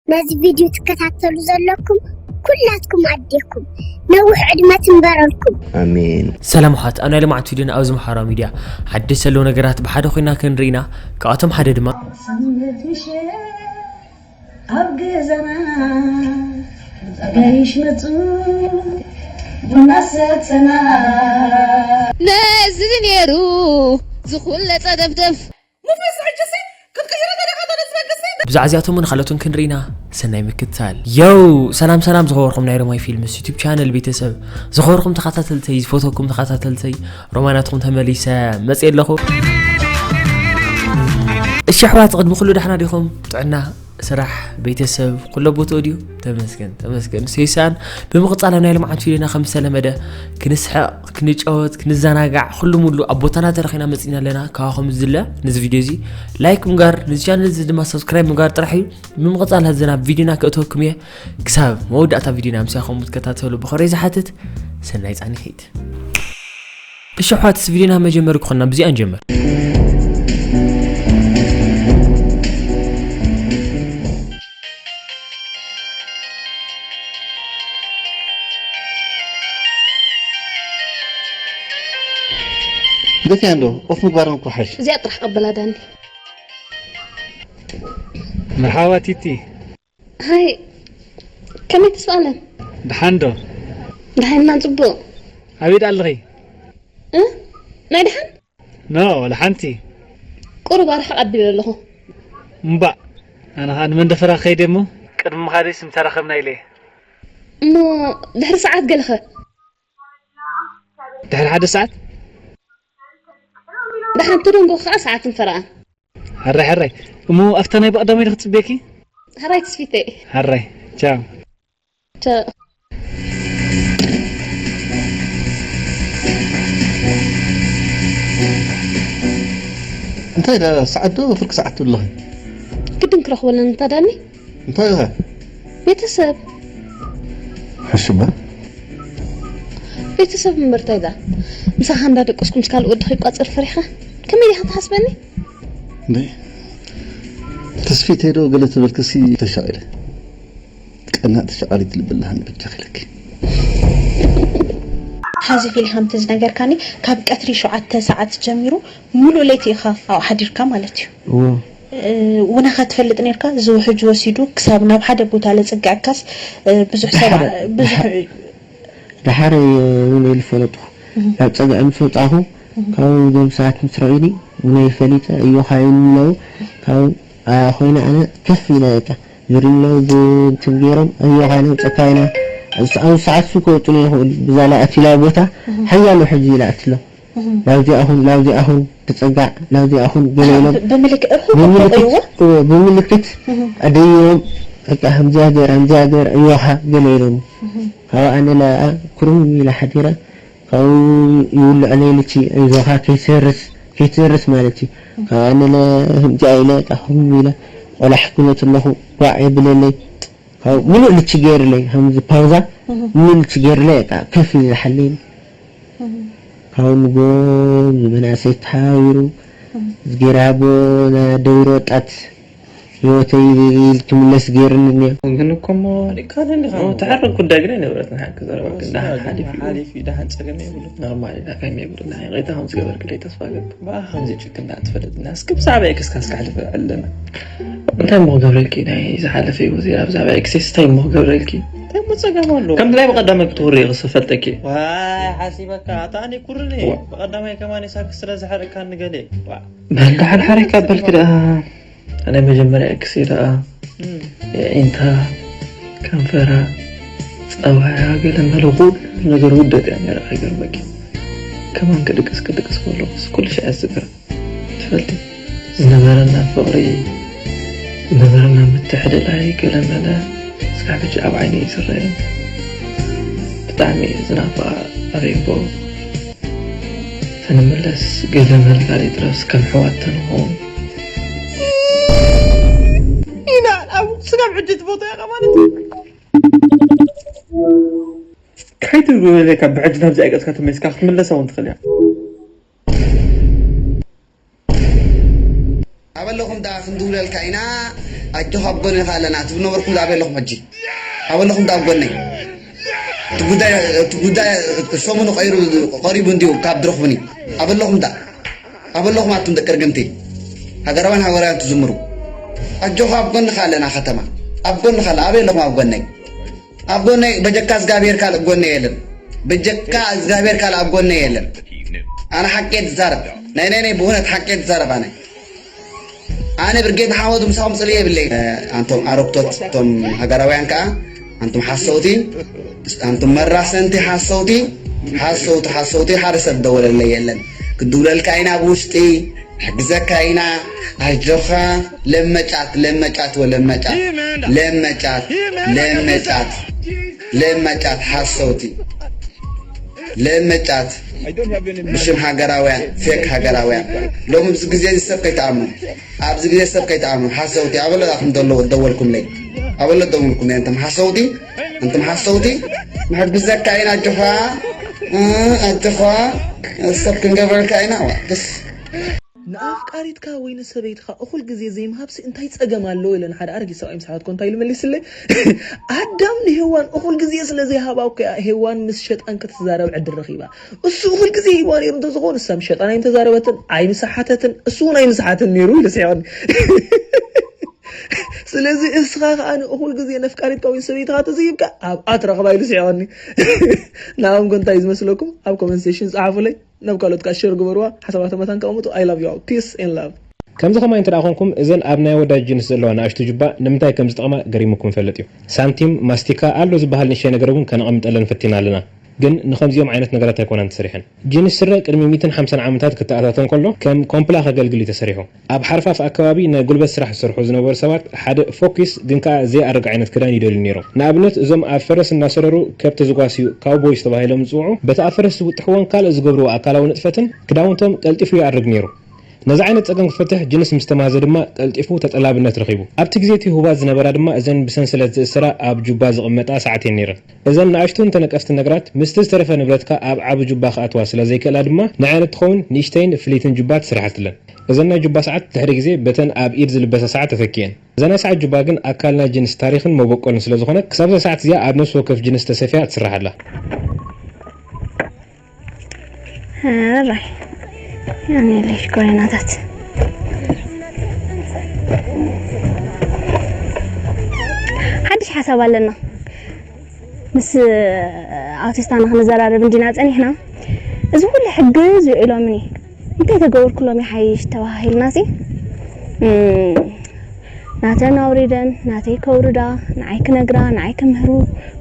ነዚ ቪድዮ ትከታተሉ ዘለኩም ኩላትኩም ኣዴኩም ነዊሕ ዕድመ ትንበረልኩም። ኣሜን። ሰላም ኣሓት ኣብ ናይ ልምዓት ቪድዮና ኣብዚ ማሕበራዊ ሚድያ ሓድሽ ዘለዉ ነገራት ብሓደ ኮይና ክንርኢና ካብኣቶም ሓደ ድማ ኣብ ገዛና ገሪሽ መፁ ቡና ሰፀና ነዚ ነይሩ ዝኹለ ጸደፍደፍ ብዛዕዚኣቶምን ካልኦትን ክንርኢና ሰናይ ምክትታል። ዮው ሰላም ሰላም ዝኸበርኩም ናይ ሮማይ ፊልምስ ዩቱብ ቻነል ቤተሰብ ዝኸበርኩም ተኸታተልተይ ዝፈተኩም ተኸታተልተይ ሮማናትኩም ተመሊሰ መፅእ ኣለኹ። እሺ ኣሕዋት ቅድሚ ኩሉ ዳሕና ዲኹም ጥዕና ስራሕ ቤተሰብ ኩሎ ቦትኡ ድዩ? ተመስገን ተመስገን ንሱ ይስኣን። ብምቕፃል ኣብ ናይ ልምዓት ቪድዮና ከም ዝተለመደ ክንስሕቕ ክንጫወት ክንዘናጋዕ ኩሉ ሙሉ ኣብ ቦታና ተረኺና መፂና ኣለና። ካባኹም ዝድለ ነዚ ቪድዮ እዚ ላይክ ምግባር ነዚ ቻነል እዚ ድማ ሰብስክራይብ ምግባር ጥራሕ እዩ። ብምቕፃል ሀዚ ናብ ቪድዮና ከእተወኩም እየ። ክሳብ መወዳእታ ቪድዮና ምሳኹም ክትከታተሉ ብኸረይ ዝሓትት ሰናይ ፃኒሒት። እሺ ኣሕዋት ቪድዮና መጀመሪ ክኾንና ብዚኣ ንጀምር። ደፊያ እንዶ ኦፍ ምግባሮም ክሓሽ እዚኣ ጥራሕ ቀበላ ዳኒ መርሓባ ቲቲ ሃይ ከመይ ተስፋ ኣለም ደሓን ዶ ደሓንና ፅቡቅ ኣበይ ደኣ ኣለኺ እ? ናይ ደሓን ኖ ወላ ሓንቲ ቁሩብ ኣርሕቕ ኣቢለ ኣለኹ እምባእ ኣነ ኸዓ ንመንደፈራ ክኸይደ እሞ ቅድሚ ምኻደይ ስም ተራኸብና ኢለ እየ እሞ ድሕሪ ሰዓት ገለኸ ድሕሪ ሓደ ሰዓት ደሓን ተደንጎ ከዓ ሰዓት እንፈረቓን ሕራይ ሕራይ እሞ ኣብታ ናይ ብቐዳማይ ዶ ክፅበየኪ ሕራይ ትስፊተይ ሕራይ ቻው ቻው እንታይ ዳ ሰዓት ዶ ፍርቂ ሰዓት ኣለኺ ግድን ክረኽበለን እንታ ዳኒ እንታይ ኢኻ ቤተሰብ ሕሽባ ቤተሰብ እምበር እንታይ ዳ ምሳኻ እንዳደቀስኩ ምስ ካልእ ወዲ ከይቋፀር ፈሪኻ ከመይ ዲኻ ትሓስበኒ እንዴ ተስፊተይ ዶ ገለ ትበልክሲ ተሻቒለ ቀናእ ተሻቓሊት ልቢ ኣለሃኒ በጃኺ ኢለኪ ሓዚ ፊልሃም ተዝነገርካኒ ካብ ቀትሪ ሸውዓተ ሰዓት ጀሚሩ ሙሉእ ለይቲ ኢኻ ኣብኡ ሓዲርካ ማለት እዩ እዎ እ፣ ውነኻ ትፈልጥ ነርካ እዚ ውሕጅ ወሲዱ ክሳብ ናብ ሓደ ቦታ ለፅግዐካስ እ፣ ብዙሕ ሰብ ድሓር- ብዙሕ ድሓር እውን ኢሉ ፈለጥኹ ናብ ፀግዒ ምስ ወፃኹ ካብኡ እዞም ሰባት ምስ ረእዩኒ ውነይ ፈሊጠ እዮኻ ይብሉ ኣለዉ ካብኡ ኣያ ኮይነ ኣነ ከፍ ኢለ በቃ ዝርለው ብእንትን ገይሮም እዮኻ ነውፀካ ኢና ኣብዚ ሰዓት ሱ ከወፁኒ ይኽእሉ ብዛ ላእትላ ቦታ ሓያሎ ሕጂ ይላእትሎ ናብዚኣ ኹን ናብዚኣ ኹን ትፀጋዕ ናብዚኣ ኹን ገለ ኢሎም ብምልክት ርሑቕ ብምልክት ተቆይዎ እዎ፣ ብምልክት ኣደይዎም በቃ ከምዚኣ ገይራ ከምዚኣ ገይራ እዮኻ ገለ ኢሎም ካብ ኣነ ለኣ ኩርም ኢለ ሓዲረ ካብኡ ይውልዐለይ ልቺ እዞኻ ከይትሰርስ ከይትሰርስ ማለት እዩ ካብ ኣነ ለ ከምዚኣ ኢለ በቃ ኩርም ኢለ ቆላሕ ክመት ኣለኹ ጓዕ የብለለይ ካብ ሙሉእ ልቺ ገይርለይ ከምዚ ፓውዛ ሙሉእ ልቺ ገይርለይ በቃ ከፍ ኢለ ዝሓለይኒ ካብ ንጎ ንመናእሰይ ተሓባቢሩ ዝገይራ ኣቦ ደውሮ ወጣት ህይወተይ ክምለስ ገይርኒ እኒኦ ግን እኮ እሞ ተሐረቅ ጉዳይ ግን ኣይነበረትን ሓቂ ዘረባ ግን ደሓን ሓሊፉ ሓሊፉ ደሓን ፀገም የብሉ ኖርማል ኢና ከመይ የብሉ ናይ ይቅሬታ ከም ዝገበርክለይ ተስፋ ገብር ብኣ ከምዚ ጭክና ትፈልጥና እስኪ ብዛዕባ ኤክስካ እስካሕልፈ ኣለና እንታይ እሞ ክገብረልኪ ናይ ዝሓለፈ ህይወት ዜና ብዛዕባ ኤክሴስ እንታይ እሞ ክገብረልኪ እንታይ እሞ ፀገም ኣሎ ከምዚ ናይ ብቀዳማይ ክትውሪ ክስፈልጠኪ ዋይ ሓሲበካ ኣታ ኣነ ኩርኒ ብቀዳማይ ከማን ሳክ ስለ ዝሓረካ ንገለ በል ደሓን ሓረካ በልኪ ደኣ ናይ መጀመርያ ኤክስ ደኣ የዒንታ ከንፈራ ጸባያ ገለ መለ ኩሉ ነገር ውደት እያ ነይራ ኣይገርመኪ ከማን ክድቅስ ክድቅስ ከለኹስ ኩሉ ሽዕ ዝዝክራ ትፈልጢ ዝነበረና ፍቕሪ ዝነበረና ምትሕልላይ ገለ መለ እስካብ ሕጂ ኣብ ዓይነይ እዩ ዝረኣየኒ ብጣዕሚ እየ ዝናፍቓ ኣበይ እምበሩ ተንምለስ ገለ መልካል ይትረፍስ ከም ኣሕዋት ተንኸውን ኢና ኣብ ስጋብ ሕጂ ትፈትያ ኢኻ ማለት እዩ እንታይ ትብሉ ኢለካ ብሕጂ ናብዚ ኣይገጽካ ተመሊስካ ክትምለሳ እውን ትኽእል እያ ኣበለኹም ደኣ ክንድውለልካ ኢና ኣጆኻ ኣብ ጎንኻ ኣለና ትብሉ ነበርኩም። ኣበይ ኣለኹም ሕጂ? ኣበይ ኣለኹም? ኣብ ጎነይ እቲ ጉዳይ፣ እቲ ጉዳይ ሰሙኑ ቀይሩ፣ ቀሪቡ እንዲሁ ካብ ድረኽቡኒ። ኣበይ ኣለኹም? ዳ ኣበይ ኣለኹም? ኣቱም ደቂ ርግምቲ ሃገራውያን፣ ሃገራውያን ትዝምሩ፣ ኣጆኻ ኣብ ጎንኻ ኣለና። ከተማ ኣብ ጎንኻ ኣለ። ኣበይ ኣለኹም? ኣብ ጎነይ፣ ኣብ ጎነይ በጀካ እግዚኣብሔር ካልእ ጎነይ የለን። በጀካ እግዚኣብሔር ካልእ ኣብ ጎነይ የለን። ኣነ ሓቂ እየ ዝዛረብ። ናይ ናይ ናይ ብእውነት ሓቂ እየ ዝዛረብ ኣነ። ኣነ ብርጌድ ንሓመዱ ምሳኹም ጽልኢ የብለይ። ኣንቶም ኣረግቶት፣ እቶም ሃገራውያን ከኣ ኣንቱም ሓሰውቲ፣ ኣንቱም መራሰንቲ ሓሰውቲ፣ ሓሰውቲ፣ ሓሰውቲ። ሓደ ሰብ ደወለለይ የለን። ክድውለልካ ኢና ብውሽጢ፣ ሕግዘካ ኢና። ኣጆኻ። ለመጫት፣ ለመጫት፣ ወለመጫት፣ ለመጫት፣ ለመጫት፣ ለመጫት ሓሰውቲ። ለመጫት ብሽም ሃገራውያን፣ ፌክ ሃገራውያን። ሎሚ ኣብዚ ግዜ እዚ ሰብ ከይተኣምኑ፣ ኣብዚ ግዜ ሰብ ከይተኣምኑ ሓሰውቲ። ኣበሎ ኣኹም ደሎ ደወልኩምለይ፣ ኣበሎ ደወልኩም። እንቶም ሓሰውቲ፣ እንቶም ሓሰውቲ። ንሕግዘካ ኢና ኣጆኻ፣ እ፣ ኣጆኻ። ሰብ ክንገብረልካ ኢና። ዋ፣ ደስ ንኣፍቃሪትካ ወይ ንሰበይትኻ እኹል ግዜ ዘይምሃብሲ እንታይ ጸገም ኣለዎ? ኢለ ንሓደ ኣረጊት ሰብኣይ ምስ ሓተትኩ እንታይ ኢሉ መሊስለይ? ኣዳም ንሄዋን እኹል ግዜ ስለ ዘይሃባ እኮ እያ ሄዋን ምስ ሸጣን ክትዛረብ ዕድል ረኺባ። እሱ እኹል ግዜ ሂብዋ ነይሩ እንተዝኸውን ንሳ ምስ ሸጣን ኣይምተዛረበትን ኣይምሰሓተትን፣ እሱ እውን ኣይምሰሓትን ነይሩ ኢሉ ስሒቑኒ። ስለዚ እስኻ ከኣ ንእኹል ግዜ ነፍቃሪትካ ወይ ሰበይትኻ ተዘይብካ ኣብኣ ትረኽባ ኢሉ ስሒቑኒ። ንኣኹም ከ እንታይ ዝመስለኩም? ኣብ ኮመንት ሴሽን ጸሓፉለይ። ናብ ካልኦት ከዓ ሸር ግበርዋ፣ ሓሳባቶም መታን ከቐምጡ። I love you all. Peace and love. ከምዚ ከማይ እንተ ደኣ ኾንኩም፣ እዘን ኣብ ናይ ኣወዳት ጅንስ ዘለዋ ንኣሽቱ ጁባ ንምንታይ ከም ዝጠቕማ ገሪሙኩም ይፈልጥ እዩ። ሳንቲም፣ ማስቲካ፣ ኣሎ ዝበሃል ንእሽተይ ነገር እውን ከነቐምጠለን ፈቲና ኣለና። ግን ንኸምዚኦም ዓይነት ነገራት ኣይኮናን ተሰሪሐን። ጅንስ ስረ ቅድሚ ሚእትን ሓምሳን ዓመታት ክተኣታቶ እንከሎ ከም ኮምፕላ ከገልግል እዩ ተሰሪሑ። ኣብ ሓርፋፍ ኣከባቢ ናይ ጉልበት ስራሕ ዝሰርሑ ዝነበሩ ሰባት ሓደ ፎኪስ ግን ከኣ ዘይኣርግ ዓይነት ክዳን ይደልዩ ነይሮም። ንኣብነት እዞም ኣብ ፈረስ እናሰረሩ ከብቲ ዝጓስዩ ካውቦይስ ተባሂሎም ዝጽውዑ በቲ ኣብ ፈረስ ዝውጥሕዎን ካልእ ዝገብርዎ ኣካላዊ ንጥፈትን ክዳውንቶም ቀልጢፉ ይኣርግ ነይሩ። ነዚ ዓይነት ጸገም ክፈትሕ ጅንስ ምስ ተማህዘ ድማ ቀልጢፉ ተጠላብነት ረኺቡ። ኣብቲ ግዜ እቲ ህቡባት ዝነበራ ድማ እዘን ብሰንሰለት ዝእሰራ ኣብ ጁባ ዝቕመጣ ሰዓት እየን ነይረን። እዘን ንኣሽቱን ተነቀፍትን ነገራት ምስቲ ዝተረፈ ንብረትካ ኣብ ዓቢ ጁባ ክኣትዋ ስለ ዘይክእላ ድማ ንዓን እትኸውን ንእሽተይን ፍልይትን ጁባ ተሰሪሓትለን። እዘን ናይ ጁባ ሰዓት ድሕሪ ግዜ በተን ኣብ ኢድ ዝልበሳ ሰዓት ተተኪኤን። እዛ ናይ ሰዓት ጁባ ግን ኣካል ናይ ጅንስ ታሪኽን መበቆልን ስለ ዝኾነት ክሳብ እዛ ሰዓት እዚኣ ኣብ ነፍሲ ወከፍ ጅንስ ተሰፍያ ትስራሕ ኣላ። ኣራይ ያኔ ለሽ ኮይናታት ሓድሽ ሓሳብ ኣለና። ምስ ኣውቲስታና ክንዘራረብ እንዲና ጸኒሕና። እዚ ኩሉ ሕግዝ ውዒሎምኒ እንታይ ተገበርኩሎም ይሓይሽ ተባሂልና ሲ፣ እም፣ ናተን ኣውሪደን ናተይ ከውርዳ፣ ንዓይ ክነግራ፣ ንዓይ ክምህሩ፣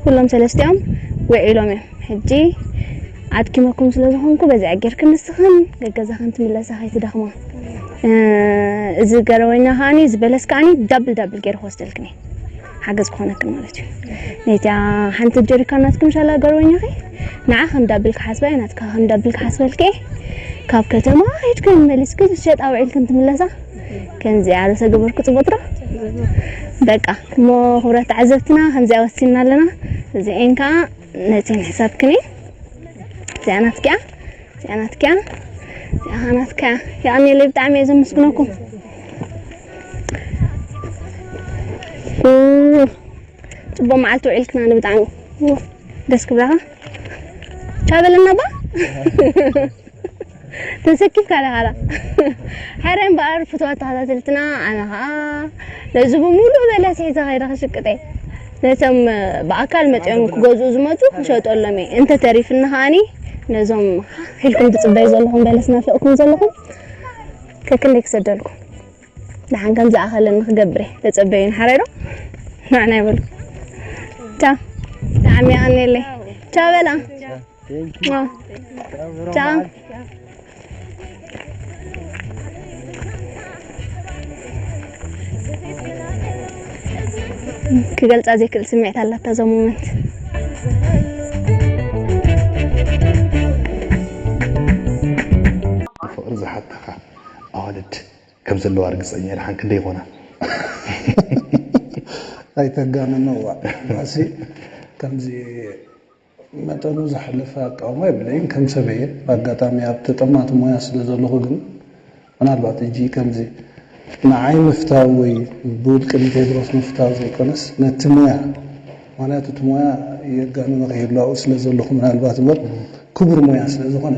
ኩሎም ሰለስቲኦም ውዒሎም እዮም። ሕጂ ኣድኪመኩም ስለ ዝኾንኩ በዚኣ ጌርክን ንስኽን ገገዛኽን ትምለሳ ከይትደኽማ። እ፣ እዚ ገረወኛ ከኣኒ፣ እዚ በለስ ከኣኒ ዳብል ዳብል ገይረ ክወስደልክን እየ። ሓገዝ ክኾነክን ማለት እዩ። ነቲኣ ሓንቲ ጀሪካን ናትክን ሻላ ገረወኛኺ፣ ንዓ ከም ዳብል ክሓስባ እየ፣ ናትካ ከም ዳብል ክሓስበልኪ እየ። ካብ ከተማ ሄድክን መሊስክን ዝሸጣ ውዒልክን ትምለሳ። ከምዚኣ ዶ ተገበርኩ ጽቡቕ ትሮ? በቃ፣ እሞ ክቡራት ተዓዘብትና፣ ከምዚኣ ወሲንና ኣለና። እዚኤን ከኣ ነቲን ሕሳብክን እየ። እዚኣ ናትኪ እያ፣ እዚኣ ናትኪ እያ፣ እዚኣ ከኣ ናትካ እያ። የቐንየለይ፣ ብጣዕሚ እየ ዘመስግነኩም። ኡ፣ ጽቡቕ መዓልቲ ውዒልክና ብጣዕሚ። ኡ፣ ደስ ክብላኻ። ቻው በለና ባ። ተሰኪፍካ ዲኻ ላ? ሕራይ እምበኣር ፍትዋት ተኸታተልትና፣ ኣነ ኸኣ ነዚ ብምሉእ በለስ ሒዘ ከይደ ክሽቅጥ እየ። ነቶም ብኣካል መጺኦም ክገዝኡ ዝመጹ ክሸጠሎም እየ። እንተ ተሪፍኒ ከኣኒ ነዞም ኢልኩም ትጽበዩ ዘለኹም በለስ ናፊቕኩም ዘለኹም ከክንደይ ክሰደልኩም። ደሓን ከም ዝኣኸለኒ ክገብር እየ። ተጸበዩኒ ሓራይ ዶ? ንዓና ይበሉ። ቻው። ብጣዕሚ የቐንየለይ። ቻው በላ። ቻው። ክገልጻ ዘይክእል ስምዒት ኣላታ እዛ ሞመንት። ፍቕሪ ዝሓታኻ ኣዋልድ ከም ዘለዋ ርግጸኛ እየ። ደሓን ክንደይ ይኾና? ኣይተጋንኖ። እዋ፣ እዋሲ ከምዚ መጠኑ ዝሓለፈ ኣቃውማ የብለይን ከም ሰብ እየ። ብኣጋጣሚ ኣብቲ ጠማቲ ሞያ ስለ ዘለኹ ግን፣ ምናልባት ሕጂ ከምዚ ንዓይ ምፍታው ወይ ብውልቂ ንቴድሮስ ምፍታው ዘይኮነስ ነቲ ሞያ፣ ምክንያቱ እቲ ሞያ የጋንኖ ከይህሉ ኣብኡ ስለ ዘለኹ ምናልባት እምበር ክቡር ሞያ ስለ ዝኾነ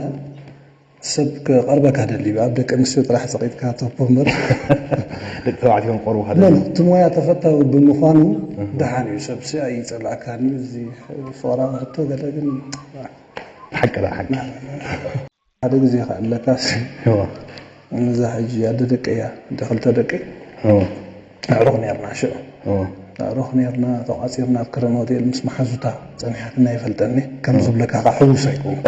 ሰብ ክቐርበካ ደልዩ ኣብ ደቂ ኣንስትዮ ጥራሕ ፀቒጥካ ተፖ እምበር ደቂ ተባዕትዮ ክቐርቡካ ኖ ደልዩ ኖ፣ እቲ ሞያ ተፈታዊ ብምዃኑ ደሓን እዩ። ሰብሲ ኣይፀላእካን እዩ። እዚ ፍቕራዊ ሕቶ ገለ ግን ሓቂ ዳ ሓቂ ሓደ ግዜ ከዕለካስ እዋ እዛ ሕጂ ኣደ ደቀያ እንደ ክልተ ደቀይ እዋ ኣዕሩኽ ነርና ሽዑ እዋ ኣዕሩኽ ነርና ተቋፂርና ኣብ ክረን ሆቴል ምስ መሓዙታ ፀኒሓትና ይፈልጠኒ ከም ዝብለካ ከዓ ሕውስ ኣይኮንኩ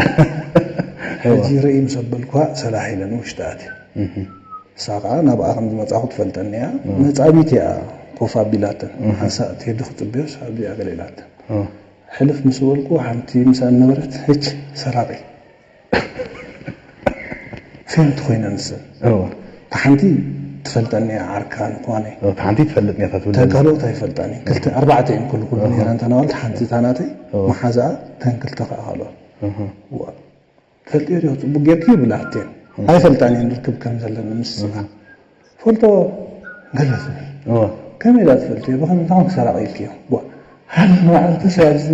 ሕጂ ርኢ ምስ ኣበልኩዋ ሰላሕ ኢለን ውሽጢ ኣትየ እህ እሳ ከዓ ናብኣ ከም ዝመፃኹ ትፈልጠኒ እያ መፃቢት እያ ኮፍ ኣቢላተን ሓንሳእ ትሄዱ ክፅበዮስ ኣብዚኣ ገለ ኢላተን እዋ ሕልፍ ምስ በልኩ ሓንቲ ምሳን ነበረት ህች ሰራቂ ፌንት ኮይነ ንሰን እዋ እታ ሓንቲ ትፈልጠኒ እያ ዓርካ ንኳነይ እታ ሓንቲ ትፈልጥ እያ ትብል እተን ካልኦት ኣይፈልጣን እየን ክልተ ኣርባዕተ እየን ኩሉ ኩሉ ነይረን ተናዋልቲ ሓንቲ እታ ናተይ እዋ። መሓዛኣ እተን ክልተ ከዓ ካልኦት እህ ዋ ትፈልጥዮ ዲኹ ፅቡቅ ጌርኪ ይብላ ኣትየን ኣይፈልጣን እየን ርክብ ከም ዘለኒ ምስ ስብሓ ፈልጦ ገለ ትብል እዋ ከመይ ኢላ ትፈልጥዮ ብኸመይ እንታይ ክሰራቕ ኢልክዮ ዋ ሓደ መዓልቲ ኣብዚ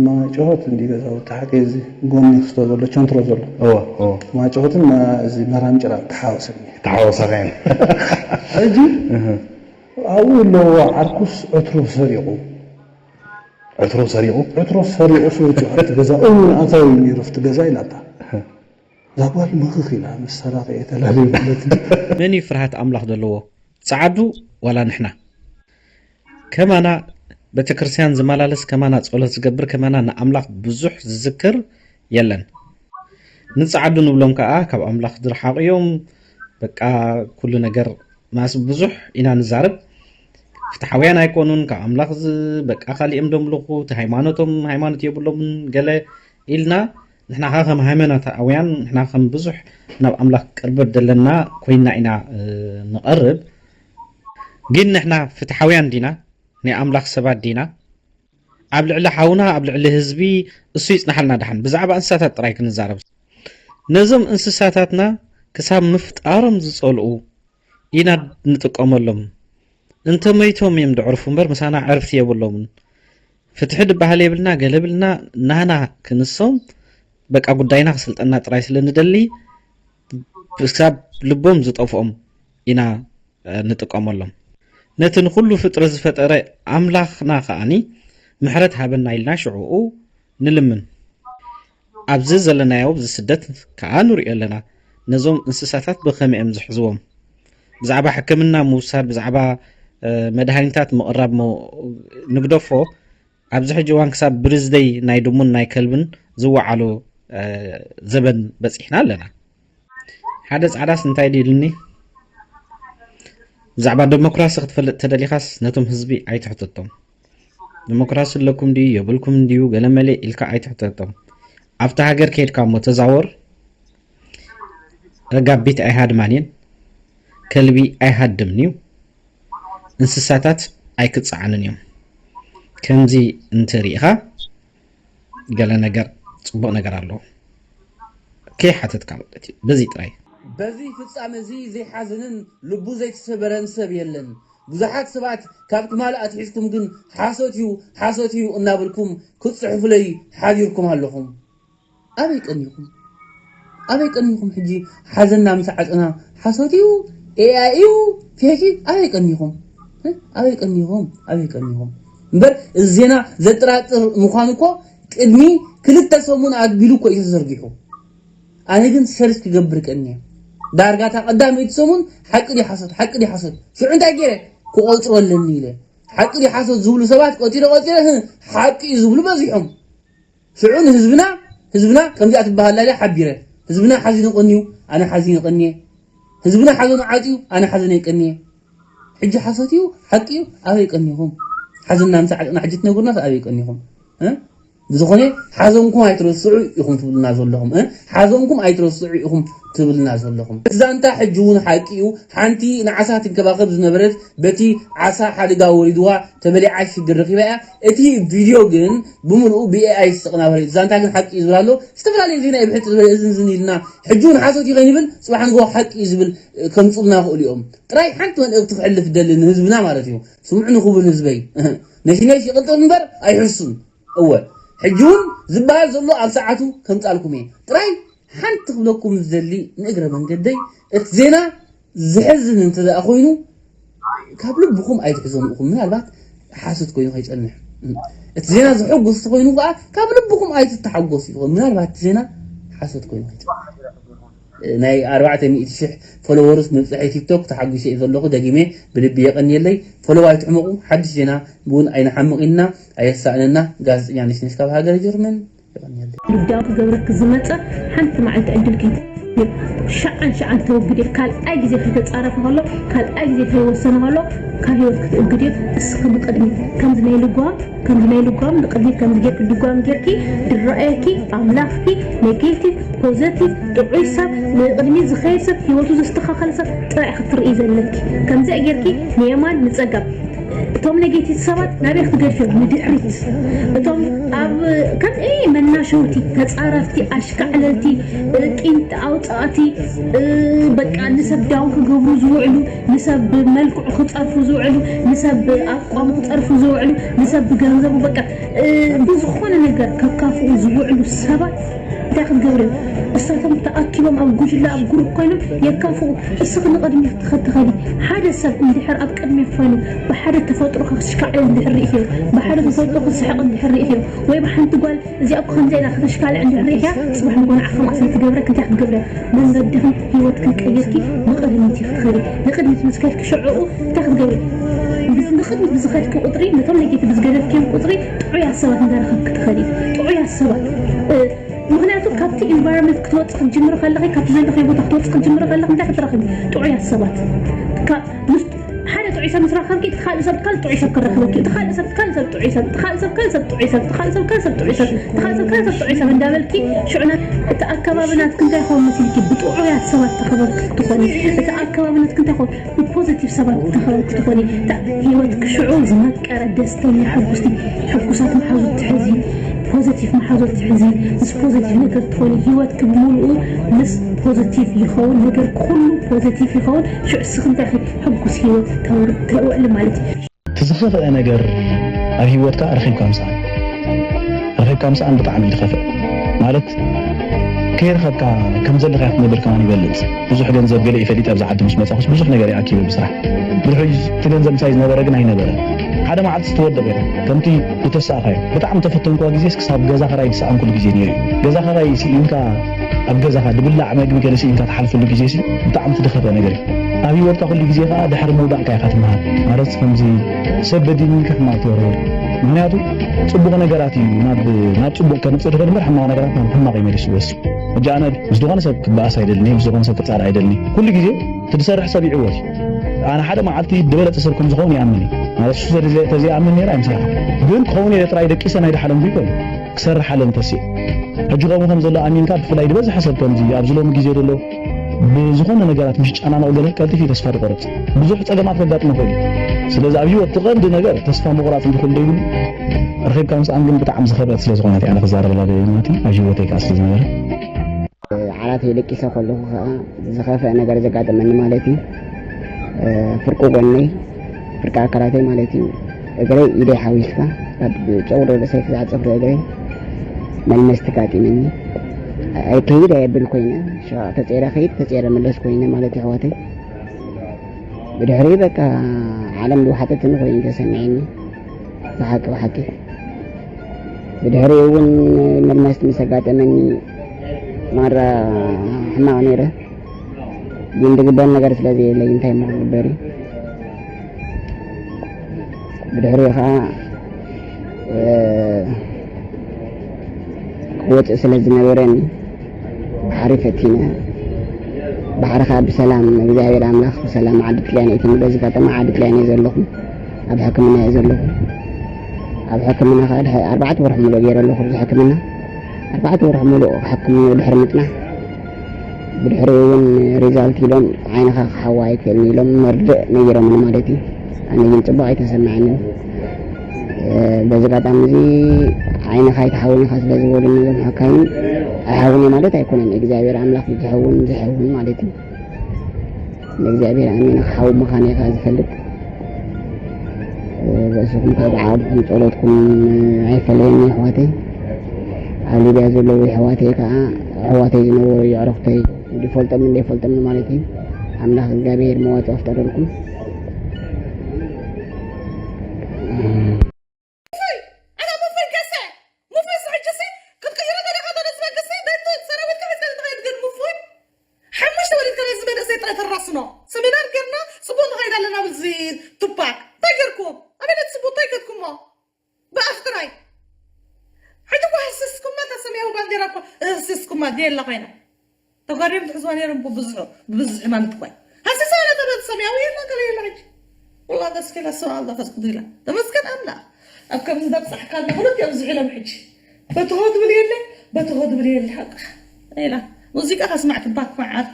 ማጨሆት እንዲ ገዛውቲ ሓቂ እዚ ጎኒ ክስቶ ዘሎ ቸንትሮ ዘሎ እዋ እዋ ማጨሆትን እዚ መራም ጭራን ተሓወሰኒ ተሓወሰኸን ሕጂ ኣብኡ ኣለዎ ዓርኩስ ዕትሮ ሰሪቑ ዕትሮ ሰሪቑ ዕትሮ ሰሪቑ ስውጭ ኣብቲ ገዛ እውን ኣታዊ ነይሩ ኣብቲ ገዛ ኢላታ እዛ ጓል ምኽኽ ኢላ ምስ ሰራቂ እየ ተላለዩ ማለት እዩ መን እዩ ፍርሃት ኣምላኽ ዘለዎ? ጸዓዱ ዋላ ንሕና? ከማና ቤተክርስትያን ዝመላለስ ከማና ጸሎት ዝገብር ከማና ንኣምላኽ ብዙሕ ዝዝክር የለን። ንጸዓዱ ንብሎም ከኣ ካብ ኣምላኽ ዝረሓቑ እዮም። በቃ ኩሉ ነገር ማስ ብዙሕ ኢና ንዛረብ። ፍትሓውያን ኣይኮኑን ካብ ኣምላኽ ዝ በቃ ካሊኦም ደምልኹ እቲ ሃይማኖቶም ሃይማኖት የብሎምን ገለ ኢልና ንሕና ከ ከም ሃይማኖታውያን ንሕና ከም ብዙሕ ናብ ኣምላኽ ቅርበት ዘለና ኮይና ኢና ንቐርብ። ግን ንሕና ፍትሓውያን ዲና? ናይ ኣምላኽ ሰባት ዲና? ኣብ ልዕሊ ሓውና ኣብ ልዕሊ ህዝቢ እሱ ይጽናሓልና ደሓን። ብዛዕባ እንስሳታት ጥራይ ክንዛረብ። ነዞም እንስሳታትና ክሳብ ምፍጣሮም ዝጸልኡ ኢና ንጥቀመሎም። እንተ መይቶም እዮም ደዕርፉ እምበር ምሳና ዕርፍቲ የብሎምን። ፍትሒ ድበሃል የብልና ገለ ብልና ናና ክንሶም በቃ ጉዳይና ክስልጠና ጥራይ ስለ ንደሊ ክሳብ ልቦም ዝጠፍኦም ኢና ንጥቀመሎም። ነቲ ንኹሉ ፍጥረት ዝፈጠረ ኣምላኽና ከኣኒ ምሕረት ሃበና ኢልና ሽዑኡ ንልምን። ኣብዚ ዘለናዮ ኣብዚ ስደት ከኣ ንሪኦ ኣለና ነዞም እንስሳታት ብኸመይ እዮም ዝሕዝዎም። ብዛዕባ ሕክምና ምውሳድ ብዛዕባ መድሃኒታት ምቕራብ ንግደፎ ኣብዚ ሕጂ እዋን ክሳብ ብርዝደይ ናይ ድሙን ናይ ከልብን ዝወዓሉ ዘበን በፂሕና ኣለና። ሓደ ፃዕዳስ እንታይ ድዩ ኢሉኒ? ብዛዕባ ደሞክራሲ ክትፈልጥ ተደሊኻስ ነቶም ህዝቢ ኣይትሕተቶም። ደሞክራሲ ኣለኩም ድዩ የብልኩም ድዩ ገለመለ ኢልካ ኣይትሕተቶም። ኣብታ ሃገር ከይድካ እሞ ተዛወር። ረጋቢት ኣይሃድማን እየን፣ ከልቢ ኣይሃድምን እዩ፣ እንስሳታት ኣይክፀዓንን እዮም። ከምዚ እንተሪኢኻ ገለ ነገር ፅቡቕ ነገር ኣለዎ። ከይሓተትካ ማለት እዩ። በዚ ጥራይ። በዚ ፍጻመ እዚ ዘይሓዘንን ልቡ ዘይተሰበረን ሰብ የለን። ብዙሓት ሰባት ካብ ትማሊ ኣትሒዝኩም ግን ሓሶት እዩ፣ ሓሶት እዩ እናበልኩም ክትጽሕፉለይ ሓዲርኩም ኣለኹም። ኣበይ ቀኒኹም? ኣበይ ቀኒኹም ሕጂ ሓዘንና ምስ ዓጸና ሓሶት እዩ፣ ኤኣይ እዩ፣ ፌክ እዩ፣ ኣበይ ቀኒኹም? እ? ኣበይ ቀኒኹም? ኣበይ ቀኒኹም? እምበር እዚ ዜና ዘጠራጥር ምዃኑ እኮ ቅድሚ ክልተ ሰሙን ኣቢሉ እኮ እዩ ተዘርጊሑ። ኣነ ግን ሰርች ክገብር ቀንየ። ዳርጋ እታ ቀዳመይቲ ሰሙን ሓቂ ድዩ ሓሶት፣ ሓቂ ድዩ ሓሶት? ሽዑ እንታይ ገይረ? ክቖጽሮ ኣለኒ ኢለ። ሓቂ ድዩ ሓሶት ዝብሉ ሰባት ቆጺረ ቆጺረ፣ ህ፣ ሓቂ እዩ ዝብሉ በዚሖም። ሽዑ ንህዝብና፣ ህዝብና ከምዚኣ ትበሃል ኢለ ሓቢረ። ህዝብና ሓዚኑ ቀንዩ፣ ኣነ ሓዚነ ቀንየ። ህዝብና ሓዘኑ ዓጽዩ፣ ኣነ ሓዘነ ቀንየ። ሕጂ ሓሶት እዩ፣ ሓቂ እዩ፣ ኣበይ ቀኒኹም? ሓዘንና ምስ ዓጽና ሕጂ ትነግሩናስ ኣበይ ቀኒኹም? እ? ብዝኾነ ሓዘንኩም ኣይትረስዑ ኢኹም ትብሉና ዘለኹም እ ሓዘንኩም ኣይትረስዑ ኢኹም ትብልና ዘለኹም። ዛንታ ሕጂ እውን ሓቂ እዩ። ሓንቲ ንዓሳ ትንከባኸብ ዝነበረት በቲ ዓሳ ሓደጋ ወሪድዋ ተበሊዓ ሽግር ረኺባ እያ። እቲ ቪድዮ ግን ብምልኡ ብኤኣይ ዝተቐናበረ እዩ። ዛንታ ግን ሓቂ እዩ ዝብል ኣሎ። ዝተፈላለዩ ዜና እዩ ብሕጽ ዝበለ እዝን ዝን ኢልና ሕጂ እውን ሓሶት እዩ ከይንብል ጽባሕ ንግሆ ሓቂ እዩ ዝብል ከምጽኡልና ይኽእሉ እዮም። ጥራይ ሓንቲ መልእኽቲ ክሕልፍ ደሊ ንህዝብና ማለት እዩ። ስምዑ ንክቡር ህዝበይ ነሽነሽ ይቕልጥፍ እምበር ኣይሕሱን። እወ ሕጂ እውን ዝበሃል ዘሎ ኣብ ሰዓቱ ከምጻልኩም እየ። ጥራይ ሓንቲ ክብለኩም ዝደሊ ንእግረ መንገደይ እቲ ዜና ዝሕዝን እንተ ደኣ ኮይኑ ካብ ልብኹም ኣይትሕዘኑ ኢኹም። ምናልባት ሓሶት ኮይኑ ከይጸንሕ እቲ ዜና ዝሕጉስ ኮይኑ ከዓ ካብ ልብኹም ኣይትተሓጎሱ ኢኹም። ምናልባት እቲ ዜና ሓሶት ኮይኑ ከይጸንሕ ናይ ኣርባዕተ ሚእቲ ሽሕ ፎሎወርስ ምብፅሐይ ቲክቶክ ተሓጒሰ እየ ዘለኹ። ደጊመ ብልቢ የቐንየለይ። ፎሎው ኣይትሕመቑ። ሓድሽ ዜና እውን ኣይንሓምቕ ኢልና ኣየሳእነና። ጋዜጠኛ ነሽነሽ ካብ ሃገረ ጀርመን። የቐንየለይ። ልዳው ክገብረኪ ዝመፀ ሓንቲ መዓልቲ ዕድል ከይትህብዮ ሸዓን ሸዓን ተወግድ ካልኣይ ግዜ ከይተፃረፈ ከሎ ካልኣይ ግዜ ከይወሰነ ከሎ ካብ ህይወት ክትእግድ እየ። እስኺ ብቅድሚ ከምዚ ናይ ልጓም ከምዚ ናይ ልጓም ንቅድሚት ከምዚ ጌርኪ ልጓም ጌርኪ ድረኣየኪ ኣምላኽኪ ኔጌቲቭ ፖዘቲቭ ጥዑይ ሰብ ንቅድሚት ዝኸይድ ሰብ ህይወቱ ዘስተኻኸለ ሰብ ጥራይ ክትርኢ ዘለኪ። ከምዚ ጌርኪ ንየማን ንፀጋም እቶም ኔጌቲቭ ሰባት ናበይ ክትገድፍዮም ንድሕሪት። እቶም ኣብ ከም መናሸውቲ ተፃረፍቲ ኣሽካዕለልቲ ቂንጥ ኣውፃእቲ በቃ ንሰብ ዳውን ክገብሩ ዝውዕሉ ንሰብ ብመልክዑ ክፀርፉ ዝውዕሉ ንሰብ ብኣቋሙ ክፀርፉ ዝውዕሉ ንሰብ ብገንዘቡ በቃ ብዝኾነ ነገር ከካፍኡ ዝውዕሉ ሰባት እንታይ ክትገብሩ እዮም? እሳቶም ተኣኪቦም ኣብ ጉጅለ ኣብ ግሩፕ ኮይኖም የካፍኡ። እስኺ ንቕድሚት ክትኸዲ ሓደ ሰብ እንድሕር ኣብ ቅድሚት ኮይኑ ብሓደ ተፈጥሮ ክሽካዕል እንድሕር ርእዮ ብሓደ ተፈጥሮ ክስሕቕ እንድሕር ርእዮ ወይ ብሓንቲ ጓል እዚኣ እኮ ከምዚ ኢላ ከተሽካልዕ እንድሕር ርእያ ጽባሕ ንጎ ንዓኻ ማእሰር ትገብረክ እንታይ ክትገብረ መንገድኽን ህይወትክን ቀይርኪ ንቕድሚት ኢኺ ትኸዲ። ንቕድሚት ምስ ከድኪ ሽዑኡ እንታይ ክትገብሪ? ንቕድሚት ብዝኸድኪ ቁፅሪ ነቶም ኔጌቲቭ ብዝገደፍክዮም ቁፅሪ ጥዑያት ሰባት እንዳረኸብኪ ትኸዲ። ጥዑያት ሰባት ምክንያቱ ካብቲ ኢንቫይሮንመንት ክትወፅእ ክትጅምሪ ከለኺ ካብቲ ዘለኺ ቦታ ክትወፅእ ክትጅምሪ ከለኺ እንታይ ክትረኽቢ? ጥዑያት ሰባት ሓደ ጥዑይ ሰብ ምስ ረኸብኪ እቲ ካልእ ሰብ ካልእ ጥዑይ ሰብ ክረኽበኪ እቲ ካልእ ሰብ ካልእ ሰብ ጥዑይ ሰብ እቲ ካልእ ሰብ ካልእ ሰብ ጥዑይ ሰብ እቲ ካልእ ሰብ ካልእ ሰብ ጥዑይ ሰብ እቲ ካልእ ሰብ ካልእ ሰብ ጥዑይ ሰብ እንዳበልኪ ሽዑ እቲ ኣከባቢ ናትኪ እንታይ ይኸውን መሲልኪ ብጥዑያት ሰባት ተኸበብኪ ክትኾኒ እቲ ኣከባቢ ናትኪ እንታይ ይኸውን ብፖዘቲቭ ሰባት ተኸበብኪ ትኾኒ ህይወትኪ ሽዑ ዝመቀረ ደስተኛ ሕጉስቲ ሕጉሳት መሓዙት ትሕዚ ፖዘቲቭ መሓዙት ትሕዚ ምስ ፖዘቲቭ ነገር ትኾኒ ህይወትኪ ብምሉኡ ምስ ፖዘቲቭ ይኸውን ነገር ኩሉ ፖዘቲቭ ይኸውን ሽዑ ስኺ እንታይ ሕጉስ ህይወት ተውዕሊ ማለት እዩ። እቲ ዝኸፍአ ነገር ኣብ ህይወትካ ረኺብካ ምስኣን። ረኺብካ ምስኣን ብጣዕሚ እዩ ዝኸፍእ። ማለት ከይረኸብካ ከም ዘለኻ ክትነብር ከማን ይበልፅ። ብዙሕ ገንዘብ ገለ እዩ ፈሊጠ ኣብዛ ዓዲ ምስ መፃኹስ ብዙሕ ነገር እየ ኣኪበ ብስራሕ። ድሕሪ እቲ ገንዘብ ምሳይ ዝነበረ ግን ኣይነበረን። ሓደ መዓልቲ ትወድቕ ኢኻ ከምቲ ዝተሳእኻዮ። ብጣዕሚ ተፈተንክዋ ግዜስ ክሳብ ገዛ ኽራይ ዝሰኣንኩሉ ግዜ ነይሩ እዩ። ገዛ ኽራይ ስኢንካ ኣብ ገዛኻ ድብላዕ መግቢ ገለ ስኢንካ ትሓልፈሉ ግዜ ሲ ብጣዕሚ እቲ ዝኸፍአ ነገር እዩ። ኣብ ሂወትካ ኩሉ ግዜ ከኣ ድሕሪ ምውዳቕካ ኢኻ ትመሃር። ማለት ከምዚ ሰብ በዲሉኒ ኢልካ ሕማቕ ኣይትወርወር። ምኽንያቱ ጽቡቕ ነገራት እዩ ናብ ናብ ጽቡቕ ከምጽእ ዝኽእል እምበር ሕማቕ ነገራት ናብ ሕማቕ እዩ መሊሱ ዝወስድ። ሕጂ ኣነ ምስ ዝኾነ ሰብ ክበኣስ ኣይደልን እየ፣ ምስ ዝኾነ ሰብ ክጻላእ ኣይደልን እየ። ኩሉ ግዜ እቲ ዝሰርሕ ሰብ ይዕወት እዩ። ኣነ ሓደ መዓልቲ ዝበለጸ ሰብ ከም ዝኸውን ይኣምን እየ። ማለት እሱ ተዘይኣምን ነይረ ኣይምሰርሓን። ግን ክኸውን እየ ጥራይ ደቂሰ ናይ ደሓለምኩ ኣይኮነን። ክሰርሕ ኣለኒ ተሲእ ሕጂ ከምኡ ከም ዘሎ ኣሚንካ ብፍላይ ዝበዝሐ ሰብ ከምዚ ኣብዚ ሎሚ ግዜ ዘሎ ብዝኾነ ነገራት ምሽ ጫናንኦ ገለ ቀልጢፍ እዩ ተስፋ ትቆርፅ ብዙሕ ፀገማት ከጋጥሞ ይኽእል እዩ ስለዚ ኣብ ህይወት ትቐንዲ ነገር ተስፋ ምቑራፅ እንዲኹል ዘይብሉ ረኺብካ ምስኣን ግን ብጣዕሚ ዝኸብአት ስለ ዝኾነት እያ ክዛረበላ ደሊ ማለት እዩ ኣብ ህይወተይ ከዓ ስለ ዝነበረ ዓራተይ ደቂሰ ከለኹ ከዓ ዝኸፍአ ነገር ዘጋጠመኒ ማለት እዩ ፍርቂ ጎነይ ፍርቂ ኣካላተይ ማለት እዩ እግረይ ኢደይ ሓዊስካ ካብ ጨጉሪ ርእሰይ ክሳዕ ፅፍሪ እግረይ መልመስ ተጋጢመኒ ኣይከይድ ኣየብል ኮይነ ተፀይረ ከይድ ተፀይረ መለስ ኮይነ ማለት ይሕዋተይ ብድሕሪ በቃ ዓለም ዝወሓጠትኒ ኮይኑ ተሰሚዐኒ ብሓቂ ብሓቂ ብድሕሪኡ እውን መልመስ ምስ ኣጋጠመኒ ማራ ሕማቕ ነይረ ግን ዝግበር ነገር ስለ ዘየለይ እንታይ እሞ ክግበር እዩ ብድሕሪኡ ከዓ ክወፅእ ስለ ዝነበረኒ ባሕሪ ፈቲነ ባሕሪ ከዓ ብሰላም እግዚኣብሔር ኣምላኽ ብሰላም ዓዲ ጥልያን እየ በዚ ኣጋጣሚ ዓዲ ጥልያን እየ ዘለኹ ኣብ ሕክምና እየ ዘለኹ ኣብ ሕክምና ከዓ ድሕሪ ኣርባዕተ ወርሒ ሙሉእ ገይረ ኣለኹ። ኣብዚ ሕክምና ኣርባዕተ ወርሒ ሙሉእ ክሕክምዎ ድሕሪ ምፅናሕ፣ ብድሕሪኡ እውን ሪዛልት ኢሎም ዓይንኻ ክሓዋ ኣይክእልን ኢሎም መርድእ ነጊሮምኒ ማለት እዩ። ኣነ ግን ፅቡቅ ኣይተሰማዐንን። በዚ ኣጋጣሚ እዚ ዓይንኻ ኣይትሓውን ኢኻ ስለ ዝበሉኒ እዞም ሓካይም፣ ኣይሓውን ማለት ኣይኮነን፣ እግዚኣብሔር ኣምላኽ እዩ ዝኸውን ዝኸውን ማለት እዩ። ንእግዚኣብሔር ኣሜን። ሓው ምዃን ኢኻ ዝፈልጥ። በስኹም ከዓ ብዓቕምኩም ጸሎትኩም ኣይፈለየኒ ኣሕዋተይ። ኣብ ሊብያ ዘለዉ ኣሕዋተይ ከዓ ኣሕዋተይ ዝነበሩ የዕሩኽተይ ዝፈልጦምን ዘይፈልጦምን ማለት እዩ። ኣምላኽ እግዚኣብሔር መዋጽኦ ፍጠረልኩም። ኣነ ሙፈይ ገሰ ሙፈይ ሕጅሲ ክትቅይሮ ደለኻ ዶ ነዚ መንግስቲ ነቲ ሰራዊትካ ሒዝካ ትኸይድ ግን ሙፉይ ሓሙሽተ ወሊድካ ነዚ መንእሰይ ጥራይ ተራስኖ ሰሚናር ጌርና ጽቡቅ ንኸይድ ኣለና ብዚ ቱፓክ እንታይ ጌርኩም ኣበይነት ጽቡቅ እንታይ ከድኩሞ ብኣፍ ጥራይ ሕጂ እኮ ሃስስኩማ እታ ሰማያዊ ባንዴራ እኮ ሃስስኩማ ድየ ኣላ ኮይና ተጋደልቲ ትሕዝዋ ነይሮም እኮ ብብዝሑ ብብዝሒ ማለት እኮ እዩ ሃሲሳ ኣላ ተበት ሰማያዊ የላ ገለ የላ ሕጂ والله ደስ ኪላ ስብሓ ኣላ ፈስ ቅዱስ ኢላ ተመስገን ኣምላኽ ኣብ ከምዚ ዘብፃሕካ ኣላ ክልቲኦም ዝሒሎም ሕጂ በትሆ ትብል የለ በትሆ ትብል የለ ሓቂ ኢላ ሙዚቃ ከስማዕ ትባክ መዓር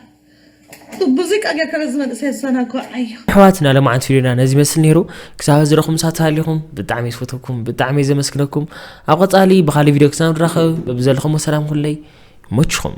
ሙዚቃ ጌርካ ነዚ መንእሰይ ዘዘናግዖ ዓዮ ኣሕዋትና ለማዓንቲ ቪድዮና ነዚ ይመስል ነይሩ። ክሳብ ዝረኹም ሳት ሃሊኹም ብጣዕሚ ዝፈተኩም ብጣዕሚ ዘመስግነኩም። ኣብ ቀጻሊ ብኻሊ ቪድዮ ክሳብ ንራኸብ በብዘለኹም ሰላም ኩለይ ይመችኹም።